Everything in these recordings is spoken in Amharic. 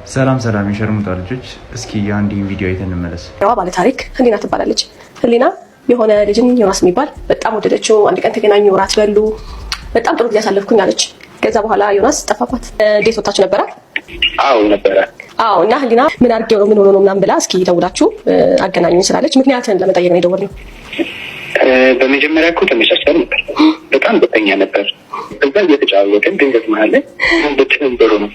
ሰላም ሰላም የሸርሙጣ ልጆች፣ እስኪ የአንዲን ቪዲዮ አይተን እንመለስ። ያዋ ባለ ታሪክ ህሊና ትባላለች። ህሊና የሆነ ልጅን ዮናስ የሚባል በጣም ወደደችው። አንድ ቀን ተገናኙ፣ እራት በሉ፣ በጣም ጥሩ ጊዜ አሳለፍኩኝ አለች። ከዛ በኋላ ዮናስ ጠፋባት። Date ወጣችሁ ነበረ? አዎ ነበረ። አዎ። እና ህሊና ምን አድርጌው ነው፣ ምን ሆኖ ነው ምናምን ብላ እስኪ ደውላችሁ አገናኙኝ ስላለች ምክንያትን ለመጠየቅ ነው የደወልነው። በመጀመሪያ እኮ ተመቻችተን ነበር። በጣም ደስተኛ ነበር። እዛ እየተጫወትን ድንገት መሀል ላይ ምን ብትለን ጥሩ ነው፣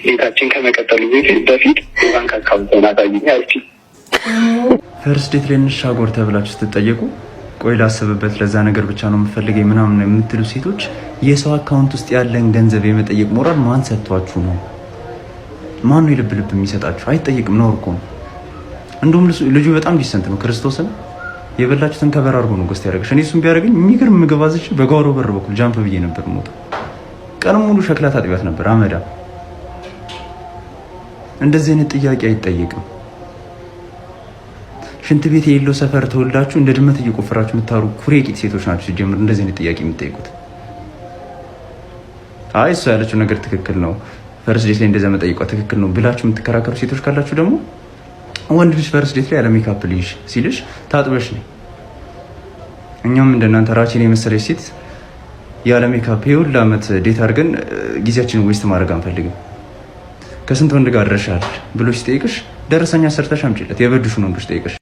date ኣችን ከመቀጠሉ በፊት የባንክ account አሳይኝ አለችኝ። First date ላይ እንሻጎር ተብላችሁ ስትጠየቁ ቆይ ላስብበት፣ ለዛ ነገር ብቻ ነው የምፈልገኝ ምናምን የምትሉ ሴቶች የሰው account ውስጥ ያለን ገንዘብ የመጠየቅ ሞራል ማን ሰጥቷችሁ ነው? ማን ነው የልብ ልብ የሚሰጣችሁ? አይጠየቅም፣ ነውር እኮ ነው። እንደውም ልጁ በጣም decent ነው። ክርስቶስን የበላችሁትን cover አድርጎ ነው ghost ያደረገሽ። እኔ እሱን ቢያደርገኝ የሚገርም ምግብ አዝዤ በጓሮ በር በኩል jump ብዬ ነበር የምወጣው። ቀንም ሙሉ ሸክላ ታጥቢያት ነበር አመዳ። እንደዚህ አይነት ጥያቄ አይጠየቅም። ሽንት ቤት የሌለው ሰፈር ተወልዳችሁ እንደ ድመት እየቆፈራችሁ የምታሩ ኩሬ ቂጥ ሴቶች ናቸው ሲጀምር እንደዚህ አይነት ጥያቄ የምትጠይቁት። አይ እሷ ያለችው ነገር ትክክል ነው፣ first date ላይ እንደዚያ መጠየቋ ትክክል ነው ብላችሁ የምትከራከሩ ሴቶች ካላችሁ ደግሞ ወንድ ልጅ first date ላይ ያለ ሜካፕ ልይሽ ሲልሽ ታጥበሽ ነው። እኛም እንደናንተ ራችን የመሰለች ሴት ያለ ሜካፕ የሁሉ ዓመት date አድርገን ጊዜያችንን waste ማድረግ አንፈልግም። ከስንት ወንድ ጋር አድረሻል ብሎ ሲጠይቅሽ ደረሰኛ ሰርተሽ አምጪለት። የበዱሽን ወንዶች ጠይቅሽ።